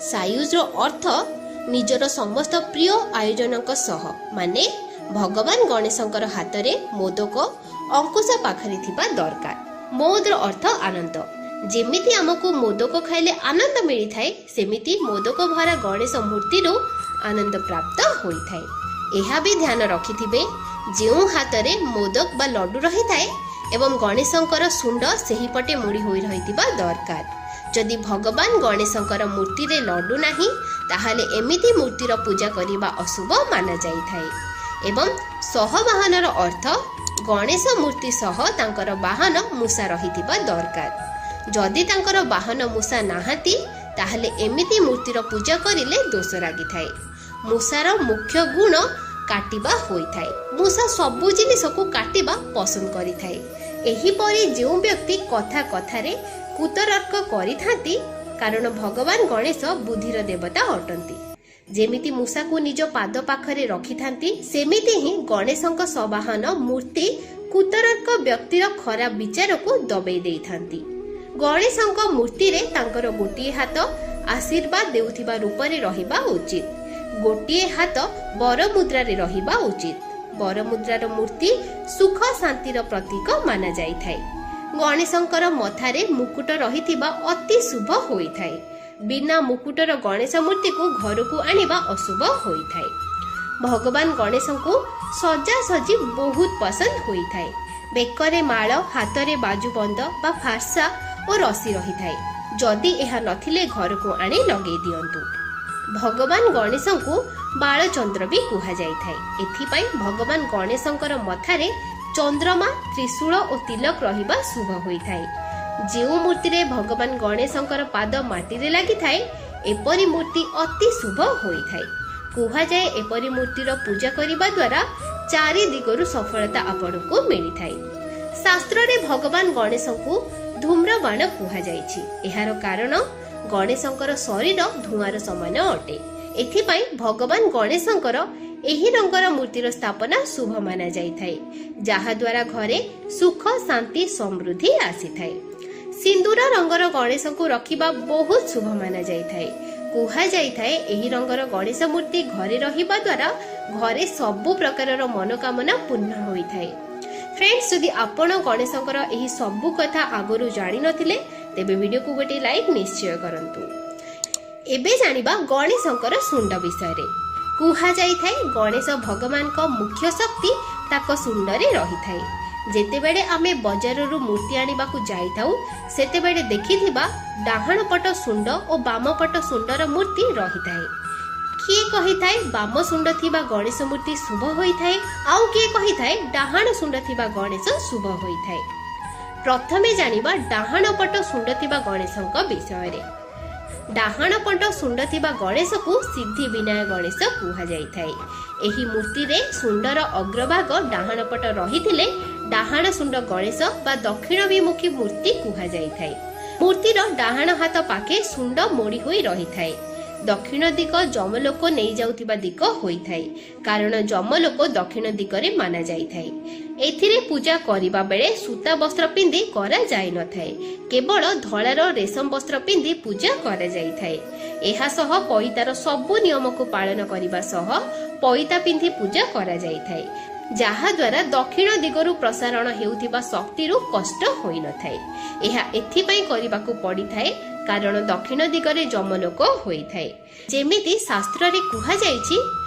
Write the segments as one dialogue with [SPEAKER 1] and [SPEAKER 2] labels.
[SPEAKER 1] ସାୟୁଜର ଅର୍ଥ ନିଜର ସମସ୍ତ ପ୍ରିୟ ଆୟୋଜନଙ୍କ ସହ, ମାନେ ଭଗବାନ ଗଣେଶଙ୍କର ହାତରେ ମୋଦକ, ଅଙ୍କୁଶ ପାଖରେ ଥିବା ଦରକାର। ମୋଦର ଅର୍ଥ ଆନନ୍ଦ। ଯେମିତି ଆମକୁ ମୋଦକ ଖାଇଲେ ଆନନ୍ଦ ମିଳିଥାଏ, ସେମିତି ମୋଦକ ଭରା ଗଣେଶ ମୂର୍ତ୍ତିରୁ ଆନନ୍ଦ ପ୍ରାପ୍ତ ହୋଇଥାଏ। ଏହା ବି ଧ୍ୟାନ ରଖିଥିବେ, ଯେଉଁ ହାତରେ ମୋଦକ ବା ଲଡୁ ରହିଥାଏ ଏବଂ ଗଣେଶଙ୍କର ଶୁଣ୍ଡ ସେହିପଟେ ମୋଡ଼ି ହୋଇ ରହିଥିବା ଦରକାର। ଯଦି ଭଗବାନ ଗଣେଶଙ୍କର ମୂର୍ତ୍ତିରେ ଲଡୁ ନାହିଁ, ତାହେଲେ ଏମିତି ମୂର୍ତ୍ତିର ପୂଜା କରିବା ଅଶୁଭ ମାନାଯାଇଥାଏ। ଏବଂ ସହବାହନର ଅର୍ଥ ଗଣେଶ ମୂର୍ତ୍ତି ସହ ତାଙ୍କର ବାହନ ମୂଷା ରହିଥିବା ଦରକାର। ଯଦି ତାଙ୍କର ବାହନ ମୂଷା ନାହାନ୍ତି, ତାହେଲେ ଏମିତି ମୂର୍ତ୍ତିର ପୂଜା କରିଲେ ଦୋଷ ଲାଗିଥାଏ। ମୂଷାର ମୁଖ୍ୟ ଗୁଣ କାଟିବା ହୋଇଥାଏ। ମୂଷା ସବୁ ଜିନିଷକୁ କାଟିବା ପସନ୍ଦ କରିଥାଏ। ଏହିପରି ଯେଉଁ ବ୍ୟକ୍ତି କଥା କଥାରେ କୁତର୍କ କରିଥାନ୍ତି, କାରଣ ଭଗବାନ ଗଣେଶ ବୁଦ୍ଧିର ଦେବତା ଅଟନ୍ତି। ଯେମିତି ମୂଷାକୁ ନିଜ ପାଦ ପାଖରେ ରଖିଥାନ୍ତି, ସେମିତି ହିଁ ଗଣେଶଙ୍କ ସବାହନ ମୂର୍ତ୍ତି କୁତର୍କ ବ୍ୟକ୍ତିର ଖରାପ ବିଚାରକୁ ଦବେଇ ଦେଇଥାନ୍ତି। ଗଣେଶଙ୍କ ମୂର୍ତ୍ତିରେ ତାଙ୍କର ଗୋଟିଏ ହାତ ଆଶୀର୍ବାଦ ଦେଉଥିବା ରୂପରେ ରହିବା ଉଚିତ, ଗୋଟିଏ ହାତ ବରମୁଦ୍ରାରେ ରହିବା ଉଚିତ। ବରମୁଦ୍ରାର ମୂର୍ତ୍ତି ସୁଖ ଶାନ୍ତିର ପ୍ରତୀକ ମାନାଯାଇଥାଏ। ଗଣେଶଙ୍କର ମଥାରେ ମୁକୁଟ ରହିଥିବା ଅତି ଶୁଭ ହୋଇଥାଏ। ବିନା ମୁକୁଟର ଗଣେଶ ମୂର୍ତ୍ତିକୁ ଘରକୁ ଆଣିବା ଅଶୁଭ ହୋଇଥାଏ। ଭଗବାନ ଗଣେଶଙ୍କୁ ସଜାସଜି ବହୁତ ପସନ୍ଦ ହୋଇଥାଏ। ବେକରେ ମାଳ, ହାତରେ ବାଜୁବନ୍ଦ ବା ଫାର୍ସା ଓ ରସି ରହିଥାଏ। ଯଦି ଏହା ନଥିଲେ ଘରକୁ ଆଣି ଲଗେଇ ଦିଅନ୍ତୁ। ଭଗବାନ ଗଣେଶଙ୍କୁ ବାଳଚନ୍ଦ୍ର ବି କୁହାଯାଇଥାଏ। ଏଥିପାଇଁ ଭଗବାନ ଗଣେଶଙ୍କର ମଥାରେ ଚନ୍ଦ୍ରମା, ତ୍ରିଶୂଳ ଓ ତିଲକ ରହିବା ଶୁଭ ହୋଇଥାଏ। ଯେଉଁ ମୂର୍ତ୍ତିରେ ଭଗବାନ ଗଣେଶଙ୍କର ପାଦ ମାଟିରେ ଲାଗିଥାଏ, ଏପରି ମୂର୍ତ୍ତି ଅତି ଶୁଭ ହୋଇଥାଏ। କୁହାଯାଏ ଏପରି ମୂର୍ତ୍ତିର ପୂଜା କରିବା ଦ୍ୱାରା ଚାରି ଦିଗରୁ ସଫଳତା ଆପଣଙ୍କୁ ମିଳିଥାଏ। ଶାସ୍ତ୍ରରେ ଭଗବାନ ଗଣେଶଙ୍କୁ ଧୂମ୍ରବାଣ କୁହାଯାଇଛି। ଏହାର କାରଣ ଗଣେଶଙ୍କର ଶରୀର ଧୂଆଁର ସମାନ ଅଟେ। ଏଥିପାଇଁ ଭଗବାନ ଗଣେଶଙ୍କର ଏହି ରଙ୍ଗର ମୂର୍ତ୍ତିର ସ୍ଥାପନା ଶୁଭ ମାନାଯାଇଥାଏ, ଯାହାଦ୍ୱାରା ଘରେ ସୁଖ, ଶାନ୍ତି, ସମୃଦ୍ଧି ଆସିଥାଏ। ସିନ୍ଦୁର ରଙ୍ଗର ଗଣେଶଙ୍କୁ ରଖିବା ବହୁତ ଶୁଭ ମାନାଯାଇଥାଏ। କୁହାଯାଇଥାଏ ଏହି ରଙ୍ଗର ଗଣେଶ ମୂର୍ତ୍ତି ଘରେ ରହିବା ଦ୍ୱାରା ଘରେ ସବୁ ପ୍ରକାରର ମନୋକାମନା ପୂର୍ଣ୍ଣ ହୋଇଥାଏ। ଫ୍ରେଣ୍ଡସ୍, ଯଦି ଆପଣ ଗଣେଶଙ୍କର ଏହି ସବୁ କଥା ଆଗରୁ ଜାଣିନଥିଲେ, ତେବେ ଭିଡ଼ିଓକୁ ଗୋଟିଏ ଲାଇକ୍ ନିଶ୍ଚୟ କରନ୍ତୁ। ଏବେ ଜାଣିବା ଗଣେଶଙ୍କର ଶୁଣ୍ଡ ବିଷୟରେ। କୁହାଯାଇଥାଏ ଗଣେଶ ଭଗବାନଙ୍କ ମୁଖ୍ୟ ଶକ୍ତି ତାଙ୍କ ଶୁଣ୍ଡରେ ରହିଥାଏ। ଯେତେବେଳେ ଆମେ ବଜାରରୁ ମୂର୍ତ୍ତି ଆଣିବାକୁ ଯାଇଥାଉ, ସେତେବେଳେ ଦେଖିଥିବା ଡାହାଣ ପଟ ଶୁଣ୍ଡ ଓ ବାମ ପଟ ଶୁଣ୍ଡର ମୂର୍ତ୍ତି ରହିଥାଏ। କିଏ କହିଥାଏ ବାମ ଶୁଣ୍ଡ ଥିବା ଗଣେଶ ମୂର୍ତ୍ତି ଶୁଭ ହୋଇଥାଏ, ଆଉ କିଏ କହିଥାଏ ଡାହାଣ ଶୁଣ୍ଡ ଥିବା ଗଣେଶ ଶୁଭ ହୋଇଥାଏ। ପ୍ରଥମେ ଜାଣିବା ଡାହାଣ ପଟ ଶୁଣ୍ଡ ଥିବା ଗଣେଶଙ୍କ ବିଷୟରେ। ଡାହାଣ ପଟ ଶୁଣ୍ଡ ଥିବା ଗଣେଶକୁ ସିଦ୍ଧି ବିନାୟକ ଗଣେଶ କୁହାଯାଇଥାଏ। ଏହି ମୂର୍ତ୍ତିରେ ଶୁଣ୍ଡର ଅଗ୍ରଭାଗ ଡାହାଣ ପଟ ରହିଥିଲେ ଡାହାଣ ଶୁଣ୍ଡ ଗଣେଶ ବା ଦକ୍ଷିଣାଭିମୁଖୀ ମୂର୍ତ୍ତି କୁହାଯାଇଥାଏ। ମୂର୍ତ୍ତିର ଡାହାଣ ହାତ ପାଖେ ଶୁଣ୍ଡ ମୋଡ଼ି ହୋଇ ରହିଥାଏ। ଦକ୍ଷିଣ ଦିଗ ଯମଲୋକ ନେଇଯାଉଥିବା ଦିଗ ହୋଇଥାଏ, କାରଣ ଯମଲୋକ ଦକ୍ଷିଣ ଦିଗରେ ମାନାଯାଇଥାଏ। ଏଥିରେ ପୂଜା କରିବା ବେଳେ ସୂତା ବସ୍ତ୍ର ପିନ୍ଧି କରାଯାଇନଥାଏ, କେବଳ ଧଳାର ରେଶମ ବସ୍ତ୍ର ପିନ୍ଧି ପୂଜା କରାଯାଇଥାଏ। ଏହା ସହ ପଇତାର ସବୁ ନିୟମକୁ ପାଳନ କରିବା ସହ ପଇତା ପିନ୍ଧି ପୂଜା କରାଯାଇଥାଏ, ଯାହାଦ୍ୱାରା ଦକ୍ଷିଣ ଦିଗରୁ ପ୍ରସାରଣ ହେଉଥିବା ଶକ୍ତିରୁ କଷ୍ଟ ହୋଇନଥାଏ। ଏହା ଏଥିପାଇଁ କରିବାକୁ ପଡ଼ିଥାଏ କାରଣ ଦକ୍ଷିଣ ଦିଗରେ ଯମଲୋକ ହୋଇଥାଏ। ଯେମିତି ଶାସ୍ତ୍ରରେ କୁହାଯାଇଛି,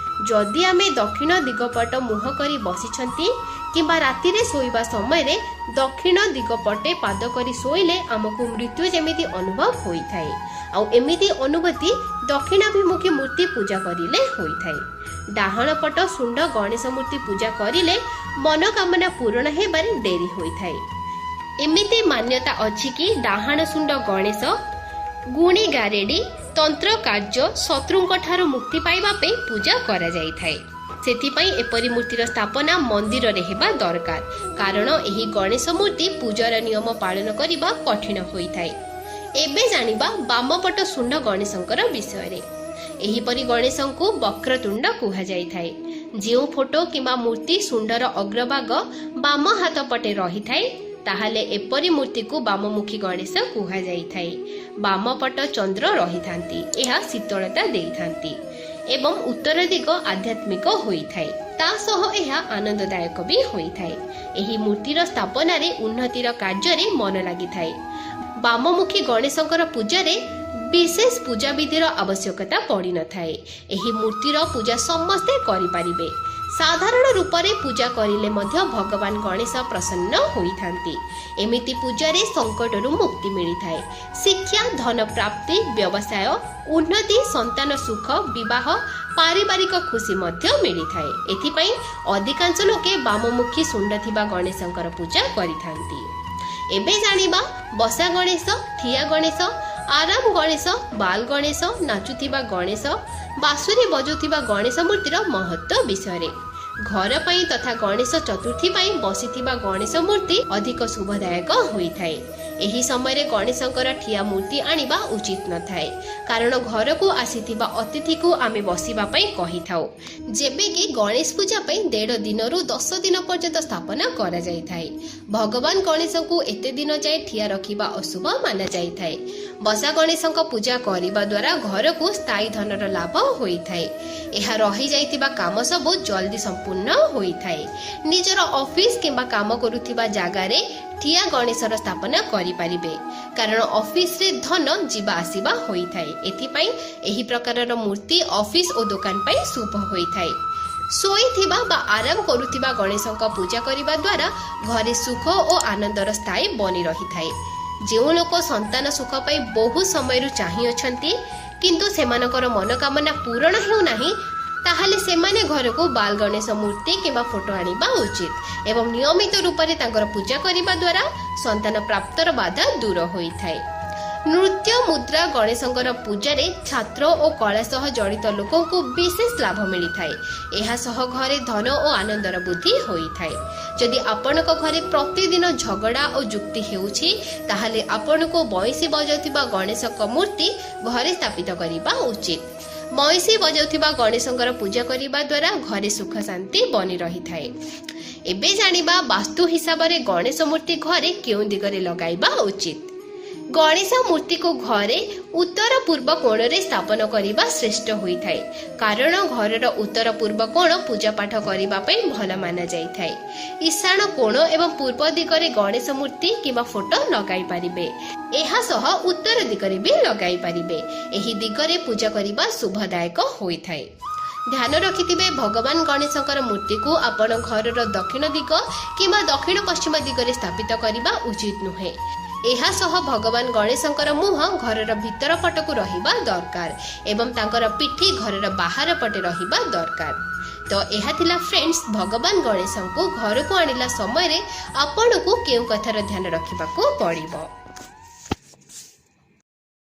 [SPEAKER 1] ଯଦି ଆମେ ଦକ୍ଷିଣ ଦିଗପଟ ମୁହଁ କରି ବସିଛନ୍ତି କିମ୍ବା ରାତିରେ ଶୋଇବା ସମୟରେ ଦକ୍ଷିଣ ଦିଗପଟେ ପାଦ କରି ଶୋଇଲେ ଆମକୁ ମୃତ୍ୟୁ ଯେମିତି ଅନୁଭବ ହୋଇଥାଏ, ଆଉ ଏମିତି ଅନୁଭୂତି ଦକ୍ଷିଣାଭିମୁଖୀ ମୂର୍ତ୍ତି ପୂଜା କରିଲେ ହୋଇଥାଏ। ଡାହାଣ ପଟ ଶୁଣ୍ଡ ଗଣେଶ ମୂର୍ତ୍ତି ପୂଜା କରିଲେ ମନୋକାମନା ପୂରଣ ହେବାରେ ଡେରି ହୋଇଥାଏ। ଏମିତି ମାନ୍ୟତା ଅଛି କି ଡାହାଣ ଶୁଣ୍ଡ ଗଣେଶ ଗୁଣି ଗାରେଡ଼ି, ତନ୍ତ୍ର କାର୍ଯ୍ୟ, ଶତ୍ରୁଙ୍କ ଠାରୁ ମୁକ୍ତି ପାଇବା ପାଇଁ ପୂଜା କରାଯାଇଥାଏ। ସେଥିପାଇଁ ଏପରି ମୂର୍ତ୍ତିର ସ୍ଥାପନା ମନ୍ଦିରରେ ହେବା ଦରକାର, କାରଣ ଏହି ଗଣେଶ ମୂର୍ତ୍ତି ପୂଜାର ନିୟମ ପାଳନ କରିବା କଠିନ ହୋଇଥାଏ। ଏବେ ଜାଣିବା ବାମପଟ ଶୁଣ୍ଡ ଗଣେଶଙ୍କର ବିଷୟରେ। ଏହିପରି ଗଣେଶଙ୍କୁ ବକ୍ରତୁଣ୍ଡ କୁହାଯାଇଥାଏ। ଯେଉଁ ଫଟୋ କିମ୍ବା ମୂର୍ତ୍ତି ଶୁଣ୍ଡର ଅଗ୍ରଭାଗ ବାମ ହାତ ପଟେ ରହିଥାଏ, ତାହେଲେ ଏପରି ମୂର୍ତ୍ତିକୁ ବାମମୁଖୀ ଗଣେଶ କୁହାଯାଇଥାଏ। ବାମ ପଟ ଚନ୍ଦ୍ର ରହିଥାନ୍ତି, ଏହା ଶୀତଳତା ଦେଇଥାନ୍ତି ଏବଂ ଉତ୍ତର ଦିଗ ଆଧ୍ୟାତ୍ମିକ ହୋଇଥାଏ। ତା ସହ ଏହା ଆନନ୍ଦଦାୟକ ବି ହୋଇଥାଏ। ଏହି ମୂର୍ତ୍ତିର ସ୍ଥାପନାରେ ଉନ୍ନତିର କାର୍ଯ୍ୟରେ ମନ ଲାଗିଥାଏ। ବାମମୁଖୀ ଗଣେଶଙ୍କର ପୂଜାରେ ବିଶେଷ ପୂଜାବିଧିର ଆବଶ୍ୟକତା ପଡ଼ିନଥାଏ। ଏହି ମୂର୍ତ୍ତିର ପୂଜା ସମସ୍ତେ କରିପାରିବେ। ସାଧାରଣ ରୂପରେ ପୂଜା କରିଲେ ମଧ୍ୟ ଭଗବାନ ଗଣେଶ ପ୍ରସନ୍ନ ହୋଇଥାନ୍ତି। ଏମିତି ପୂଜାରେ ସଙ୍କଟରୁ ମୁକ୍ତି ମିଳିଥାଏ। ଶିକ୍ଷା, ଧନ ପ୍ରାପ୍ତି, ବ୍ୟବସାୟ ଉନ୍ନତି, ସନ୍ତାନ ସୁଖ, ବିବାହ, ପାରିବାରିକ ଖୁସି ମଧ୍ୟ ମିଳିଥାଏ। ଏଥିପାଇଁ ଅଧିକାଂଶ ଲୋକେ ବାମମୁଖୀ ଶୁଣ୍ଡ ଥିବା ଗଣେଶଙ୍କର ପୂଜା କରିଥାନ୍ତି। ଏବେ ଜାଣିବା ବସା ଗଣେଶ, ଠିଆ ଗଣେଶ, ଆରାମ ଗଣେଶ, ବାଲ ଗଣେଶ, ନାଚୁଥିବା ଗଣେଶ, ବାସୁରୀ ବଜାଉଥିବା ଗଣେଶ ମୂର୍ତ୍ତିର ମହତ୍ଵ ବିଷୟରେ। ଘର ପାଇଁ ତଥା ଗଣେଶ ଚତୁର୍ଥୀ ପାଇଁ ବସିଥିବା ଗଣେଶ ମୂର୍ତ୍ତି ଅଧିକ ଶୁଭଦାୟକ ହୋଇଥାଏ। ଏହି ସମୟରେ ଗଣେଶଙ୍କର ଠିଆ ମୂର୍ତ୍ତି ଆଣିବା ଉଚିତ ନଥାଏ, କାରଣ ଘରକୁ ଆସିଥିବା ଅତିଥିକୁ ଆମେ ବସିବା ପାଇଁ କହିଥାଉ। ଯେବେ କି ଗଣେଶ ପୂଜା ପାଇଁ 1.5 ଦିନରୁ 10 ଦିନ ପର୍ଯ୍ୟନ୍ତ ସ୍ଥାପନା କରାଯାଇଥାଏ। ଭଗବାନ ଗଣେଶଙ୍କୁ ଏତେ ଦିନ ଯାଏ ଠିଆ ରଖିବା ଅଶୁଭ ମାନାଯାଇଥାଏ। ବସା ଗଣେଶଙ୍କ ପୂଜା କରିବା ଦ୍ୱାରା ଘରକୁ ସ୍ଥାୟୀ ଧନର ଲାଭ ହୋଇଥାଏ। ଏହା ରହିଯାଇଥିବା କାମ ସବୁ ଜଲ୍ଦି ସମ୍ପୂର୍ଣ୍ଣ ହୋଇଥାଏ। ନିଜର ଅଫିସ କିମ୍ବା କାମ କରୁଥିବା ଜାଗାରେ ଠିଆ ଗଣେଶର ସ୍ଥାପନା କରିପାରିବେ, କାରଣ ଅଫିସରେ ଧନ ଯିବା ଆସିବା ହୋଇଥାଏ। ଏଥିପାଇଁ ଏହି ପ୍ରକାରର ମୂର୍ତ୍ତି ଅଫିସ ଓ ଦୋକାନ ପାଇଁ ଶୁଭ ହୋଇଥାଏ। ଶୋଇଥିବା ବା ଆରାମ କରୁଥିବା ଗଣେଶଙ୍କ ପୂଜା କରିବା ଦ୍ୱାରା ଘରେ ସୁଖ ଓ ଆନନ୍ଦର ସ୍ଥାୟୀ ବନି ରହିଥାଏ। ଯେଉଁ ଲୋକ ସନ୍ତାନ ସୁଖ ପାଇଁ ବହୁ ସମୟରୁ ଚାହିଁଅଛନ୍ତି କିନ୍ତୁ ସେମାନଙ୍କର ମନୋକାମନା ପୂରଣ ହେଉନାହିଁ, ତାହେଲେ ସେମାନେ ଘରକୁ ବାଲ ଗଣେଶ ମୂର୍ତ୍ତି କିମ୍ବା ଫଟୋ ଆଣିବା ଉଚିତ ଏବଂ ନିୟମିତ ରୂପରେ ତାଙ୍କର ପୂଜା କରିବା ଦ୍ୱାରା ସନ୍ତାନ ପ୍ରାପ୍ତର ବାଧା ଦୂର ହୋଇଥାଏ। ନୃତ୍ୟ ମୁଦ୍ରା ଗଣେଶଙ୍କର ପୂଜାରେ ଛାତ୍ର ଓ କଳା ସହ ଜଡ଼ିତ ଲୋକଙ୍କୁ ବିଶେଷ ଲାଭ ମିଳିଥାଏ। ଏହା ସହ ଘରେ ଧନ ଓ ଆନନ୍ଦର ବୃଦ୍ଧି ହୋଇଥାଏ। ଯଦି ଆପଣଙ୍କ ଘରେ ପ୍ରତିଦିନ ଝଗଡ଼ା ଓ ଯୁକ୍ତି ହେଉଛି, ତାହେଲେ ଆପଣଙ୍କୁ ବଇଁଶୀ ବଜାଉଥିବା ଗଣେଶଙ୍କ ମୂର୍ତ୍ତି ଘରେ ସ୍ଥାପିତ କରିବା ଉଚିତ। ବଇଁଶୀ ବଜାଉଥିବା ଗଣେଶଙ୍କର ପୂଜା କରିବା ଦ୍ୱାରା ଘରେ ସୁଖ ଶାନ୍ତି ବନି ରହିଥାଏ। ଏବେ ଜାଣିବା ବାସ୍ତୁ ହିସାବରେ ଗଣେଶ ମୂର୍ତ୍ତି ଘରେ କେଉଁ ଦିଗରେ ଲଗାଇବା ଉଚିତ। ଗଣେଶ ମୂର୍ତ୍ତିକୁ ଘରେ ଉତ୍ତର ପୂର୍ବ କୋଣରେ ସ୍ଥାପନ କରିବା ଶ୍ରେଷ୍ଠ ହୋଇଥାଏ, କାରଣ ଘରର ଉତ୍ତର ପୂର୍ବ କୋଣ ପୂଜା ପାଠ କରିବା ପାଇଁ ଭଲ ମାନାଯାଇଥାଏ। ଈଶାନ କୋଣ ଏବଂ ପୂର୍ବ ଦିଗରେ ଗଣେଶ ମୂର୍ତ୍ତି କିମ୍ବା ଫଟୋ ଲଗାଇ ପାରିବେ। ଏହା ସହ ଉତ୍ତର ଦିଗରେ ବି ଲଗାଇ ପାରିବେ। ଏହି ଦିଗରେ ପୂଜା କରିବା ଶୁଭଦାୟକ ହୋଇଥାଏ। ଧ୍ୟାନ ରଖିଥିବେ, ଭଗବାନ ଗଣେଶଙ୍କର ମୂର୍ତ୍ତିକୁ ଆପଣ ଘରର ଦକ୍ଷିଣ ଦିଗ କିମ୍ବା ଦକ୍ଷିଣ ପଶ୍ଚିମ ଦିଗରେ ସ୍ଥାପିତ କରିବା ଉଚିତ ନୁହେଁ। ଏହା ସହ ଭଗବାନ ଗଣେଶଙ୍କର ମୁହଁ ଘରର ଭିତର ପଟକୁ ରହିବା ଦରକାର ଏବଂ ତାଙ୍କର ପିଠି ଘରର ବାହାର ପଟେ ରହିବା ଦରକାର। ତ ଏହା ଥିଲା ଫ୍ରେଣ୍ଡସ୍, ଭଗବାନ ଗଣେଶଙ୍କୁ ଘରକୁ ଆଣିଲା ସମୟରେ ଆପଣଙ୍କୁ କେଉଁ କଥାର ଧ୍ୟାନ ରଖିବାକୁ ପଡ଼ିବ।